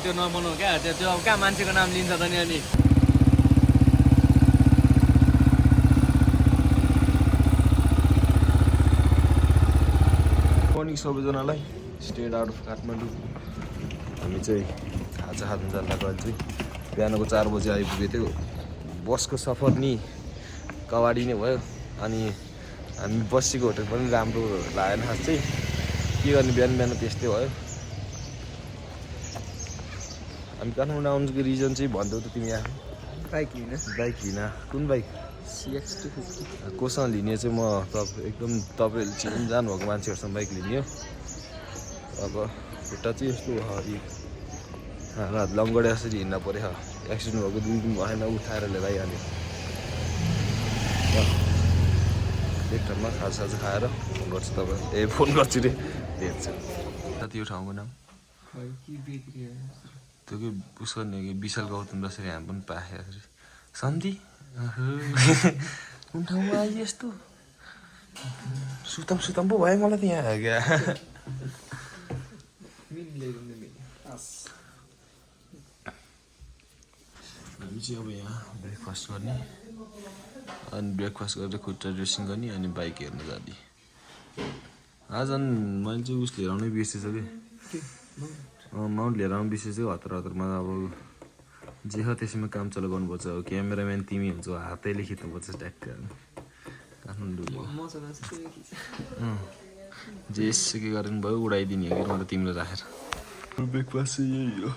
त्यो नबनाऊ क्या त्यो अब कहाँ मान्छेको नाम लिन्छ त नि अनि मर्निङ सबैजनालाई स्टेट आउट अफ काठमाडौँ हामी चाहिँ खाजा खानु जाँदाको चाहिँ बिहानको 4 बजी आइपुगेको थियो बसको सफर नि कवाडी नै भयो अनि हामी बसेको होटल पनि राम्रो लागेन खास चाहिँ के गर्ने बिहान त्यस्तै भयो हामी काठमाडौँ आउनुको रिजन चाहिँ भन्दौ त तिमी आफै बाइक हिँड कुन बाइक CX250 कोसँग लिने चाहिँ म एकदम तपाईँहरूले चिन्नु जानुभएको मान्छेहरूसँग बाइक लिने हो अब खुट्टा चाहिँ यस्तो लङ्गडे यसरी हिँड्न पऱ्यो एक्सिडेन्ट भएको 2 दिन भएन उठाएर लिएर आइहाल्यो एक ठाउँमा खाजा खाएर फोन गर्छु तपाईँ फोन गर्छु रे भेट्छ त्यो ठाउँको नाम त्यो कि उसको कि विशाल गौतम जसरी हामी पनि पाएँ सन्धि कुन ठाउँमा आयो यस्तो सुतम पो भयो मलाई त यहाँ क्या हामी चाहिँ अब यहाँ ब्रेकफास्ट गर्ने अनि ब्रेकफास्ट गरेर खुट्टा ड्रेसिङ गर्ने अनि बाइक हेर्न जाने आज मैले चाहिँ उस लिएर आउनै बिर्सेछ कि माउन्ट लिएर आउनु बिर्सेछु हतारमा अब जे हो त्यसैमा काम चालु गर्नुपर्छ अब क्यामेराम्यान तिमी हुन्छ हातैले खिच्नुपर्छ ट्याक्क काठमाडौँ जे यसुकै गरेर भयो उडाइदिने हो कि मलाई तिमीले राखेर ब्रेकफास्ट चाहिँ यही हो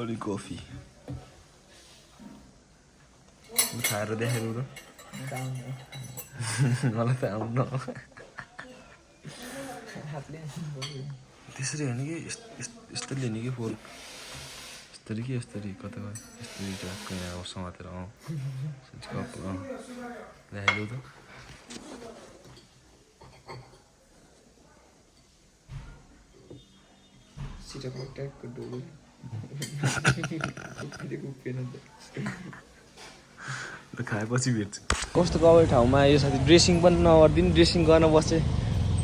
अनि कफी खाएर देखाएको त मलाई त आउनु त्यसरी होइन कि यस्तो लिने कि फोन यस्तरी कि यस्तरी कता गयो यस्तरी ट्याक्क यहाँ समातेर देखाइदेऊ त खाएपछि भेट्छु कस्तो कवर ठाउँमा आयो साथी ड्रेसिङ पनि नगरिदिनु ड्रेसिङ गर्न बस्छ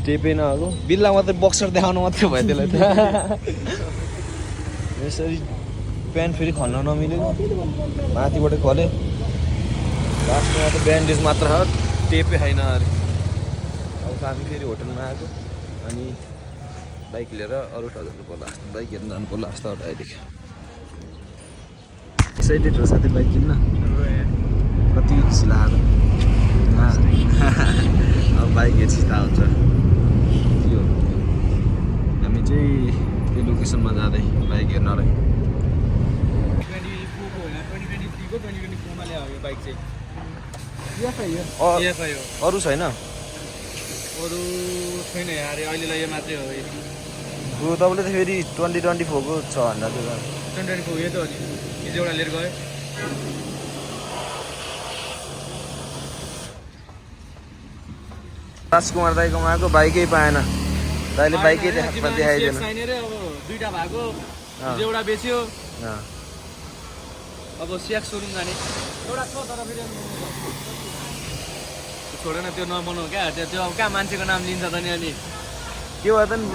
टेपै नआएको बिल्ला मात्रै बक्सर देखाउनु मात्रै भयो त्यसलाई त यसरी प्यान्ट फेरि खल्न नमिलेको माथिबाट खल्यो लास्टमा त ब्यान्डेज मात्र छ टेपै छैन अरे अब साथी फेरि होटलमा आएको अनि बाइक लिएर अरू ठाउँ पर्ला बाइक हेर्नु जानु पर्ला जस्तो अहिलेदेखि एक्साइटेड हो साथी बाइक किन्न कति खुसी लाग्यो अब बाइक हेर्छ थाहा हुन्छ त्यो हामी चाहिँ त्यो लोकेसनमा जाँदै बाइक हेर्नलाई अरू छैन अरू छैन यार अहिलेलाई यो मात्रै हो तपाईँले त फेरि 2024 को छ भन्दा त्यो 2024 यो त हो नि हिजो एउटा लिएर गयो राजकुमार दाईकोमा आएको बाइकै पाएन दाइले बाइकै देखाइदिएन अब दुईटा भएको हिजो एउटा बेच्यो अब स्याक्स सोरुम जाने एउटा छ तर फेरि छोडेन त्यो नबनाऊ क्या त्यो अब कहाँ मान्छेको नाम लिन्छ त नि अनि के भयो त नि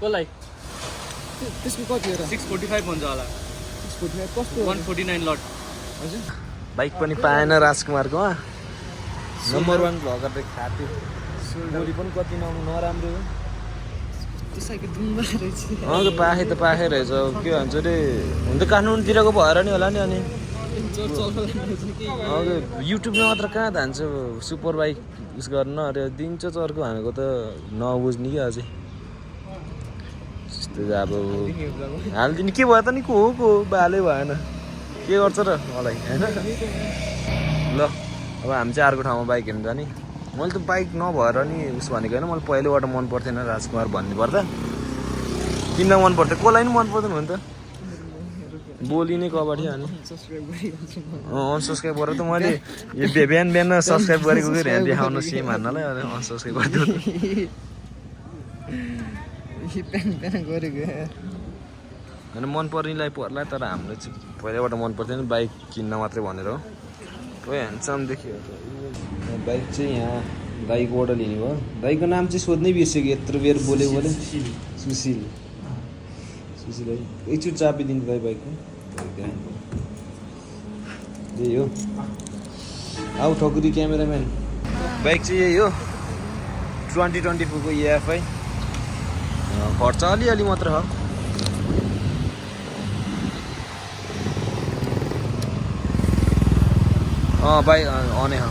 कसलाई त्यसको कति हो र 645 हुन्छ होला 645 कस्तो 149 लट हजुर बाइक पनि पाएन राजकुमारकोमा नम्बर 1 भगरले खाथ्यो गोली पनि कति नराम्रो हो त्यो साइकल दुम्बा रहेछ पाखे रहेछ के भन्छ अरे हुन त काठमाडौँतिरको भएर नि होला नि अनि युट्युबमा मात्र कहाँ धान्छ सुपर बाइक उस गर्न अरे दिन्छ चर्को भनेको त नबुझ्ने कि अझै त्यस्तो अब हालिदिने के भयो त नि को बालै भएन के गर्छ र मलाई होइन ल अब हामी चाहिँ अर्को ठाउँमा बाइक हेर्नु जाने मैले त बाइक नभएर नि उस भनेको होइन मलाई पहिलेबाट मन पर्थेन राजकुमार भन्ने पर्दा किन्न मन पर्थ्यो कसलाई नि मन पर्दैन भने त बोली नै कबाडी अनि अनसब्सक्राइब गरेर त मैले यो बिहान सब्सक्राइब गरेको कि देखाउन सेम हान्नलाई अनि अनसब्सक्राइब गरिदियो होइन मन पर्नेलाई पर्ला तर हाम्रो चाहिँ पहिलाबाट मन पर्थेन बाइक किन्न मात्रै भनेर हो खोइ ह्यान्डसम देखियो बाइक चाहिँ यहाँ दाइकोबाट लिने भयो दाइको नाम चाहिँ सोध्नै बिर्सेको यत्रो बेर बोले सुशील त्यसैलाई एकचोटि चापिदिनु दाइ बाइकको यही हो आऊ ठकुरी क्यामेराम्यान बाइक चाहिँ यही हो 2024 को EFI खर्च अलिअलि मात्र हो बाइक अने हो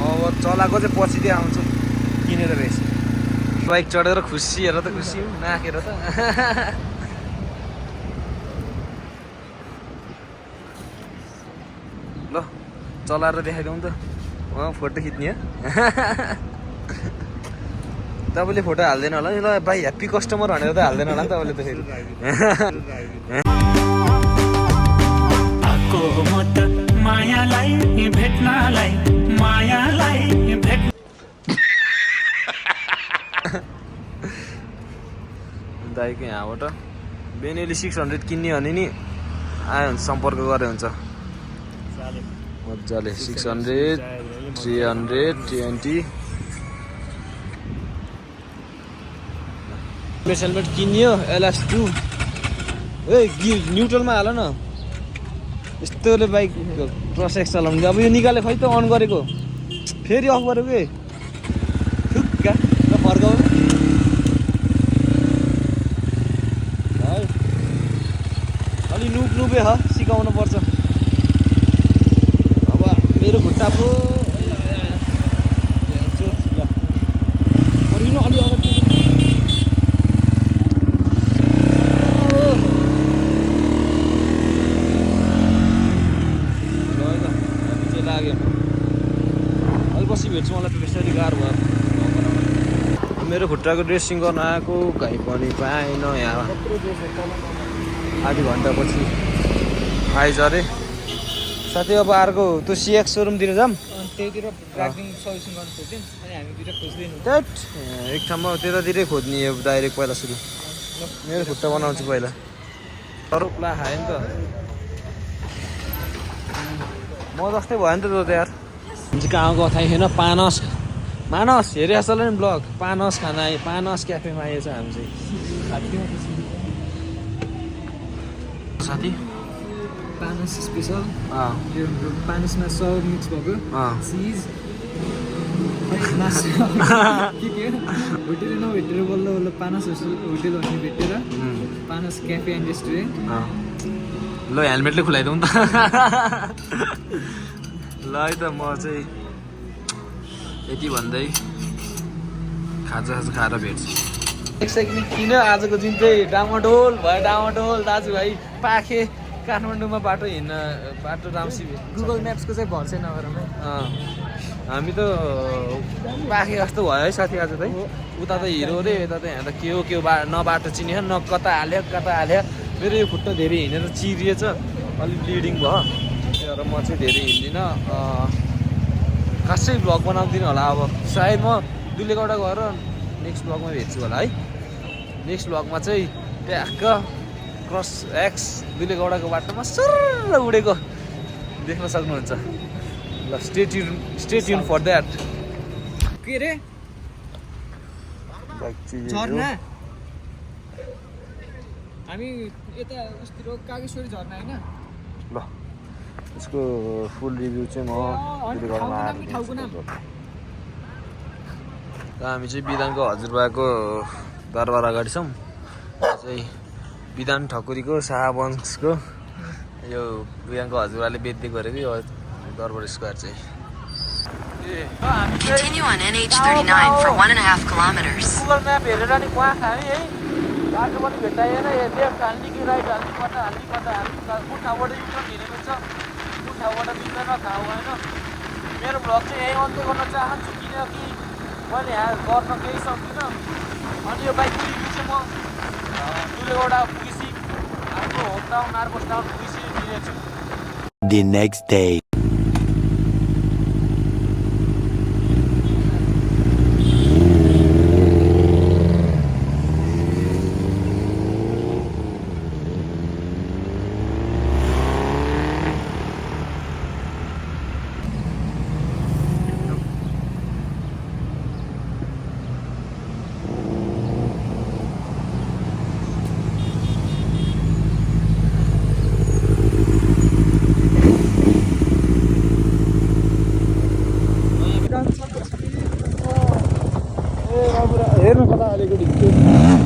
अब चलाएको चाहिँ पछि चाहिँ आउँछ किनेर बेस बाइक चढेर खुसी हेर त खुसी नाकेर त ल चलाएर देखाइदिउँ त फोटो खिच्ने तपाईँले फोटो हाल्दैन होला नि ल भाइ ह्याप्पी कस्टमर भनेर त हाल्दैन होला नि तपाईँले त फेरि मायालाई भेट्नलाई मायालाई भेट्न दाइको यहाँबाट बेनेली 600 किन्ने भने नि आयो भने सम्पर्क गरे हुन्छ मजाले 600 320 हेलमेट किनियो LS2 ए न्युट्रलमा हाल न यस्तोले बाइक क्रस एक्स चलाउने अब यो निकाले खै त अन गरेको फेरि अफ गरेको ए ठुक्का र फर्काउ है अलि नुबे ह सिकाउनु पर्छ अब मेरो खुट्टा पो अलि अगाडि पछि भेट्छु मलाई त्यसरी गाह्रो भयो मेरो खुट्टाको ड्रेसिङ गर्न आएको कहीँ पनि पाएन यहाँ आधी घन्टापछि आइज अरे साथै अब अर्को त्यो CX सोरुमतिर जाऊँ त्यहीतिर ट्र्याकिङ सर्भिसिङ गर्न खोज्यौँ अनि हामीतिर खोज्दैनौँ त्यट एक ठाउँमा त्यतातिरै खोज्ने डाइरेक्ट पहिला सुरु मेरो खुट्टा बनाउँछु पहिला अरू प्ला खायो नि त म जस्तै भयो नि त त यार कहाँ गएको थाहा छैन मानस हेरेको छ नि ब्लग पानस खाना आयो पानस क्याफेमा आएछ हामी चाहिँ साथी पानस स्पेसल यो पानसमा सब मिक्स भएको चिज के होटेल नभेटेर बल्ल बल्ल पानस होटेल भन्ने भेटेर पानस क्याफे एन्ड रेस्टुरेन्ट ल हेलमेटले खुलाइदिउँ त ल है त म चाहिँ यति भन्दै खाजा खाएर भेट्छु एक्साइटमेन्ट किन आजको दिन चाहिँ डामाडोल भयो डामाडोल दाजुभाइ पाखे काठमाडौँमा बाटो राम्सी गुगल म्याप्सको चाहिँ भरोसै नगरौँ है हामी त पाखे जस्तो भयो है साथी आज चाहिँ उता त हिरो रे यता त यहाँ त के हो न बाटो चिनियो न कता हाल्यो मेरो यो खुट्टा धेरै हिँडेर चिरिएछ अलिक ब्लिडिङ भयो र म चाहिँ धेरै हिँड्दिनँ खासै भ्लग बनाउँदिनँ होला अब सायद म दुलेगौडा गएर नेक्स्ट भ्लगमा भेट्छु होला है नेक्स्ट भ्लगमा चाहिँ ट्याक्क क्रस एक्स दुलेगौडाको बाटोमा सर्र उडेको देख्न सक्नुहुन्छ ल स्टे ट्युन फर द्याट के रे झर्ना हामी यता उस्तिर कागेश्वरी झर्ना होइन ल यसको फुल रिभ्यू चाहिँ म हामी चाहिँ विधानको हजुरबाको दरबार अगाडि छौँ चाहिँ विधान ठकुरीको शाहवंशको यो विधानको हजुरबाले बेच्दै गरेको यो दरबार स्क्वायर चाहिँ Continue on NH39 for 1.5 kilometers. Google map हेरेर नि कुवा खाने है बाटो पनि भेट्टाएन लेफ्ट हाल्ने कि राइट हाल्ने कता कुन ठाउँबाट युटर्न हिँडेको छ कुन ठाउँबाट बिग्रेन थाहा भएन मेरो भ्लग चाहिँ यहीँ अन्त्य गर्न चाहन्छु किनकि मैले यहाँ गर्न केही सक्दिनँ अनि यो बाइक रिभ्यू चाहिँ म दुलेगौडा पुगेपछि हाम्रो होम टाउन मार्कोस टाउन पुगेपछि दिनेछु The next day. हेर्नु कता अलिकति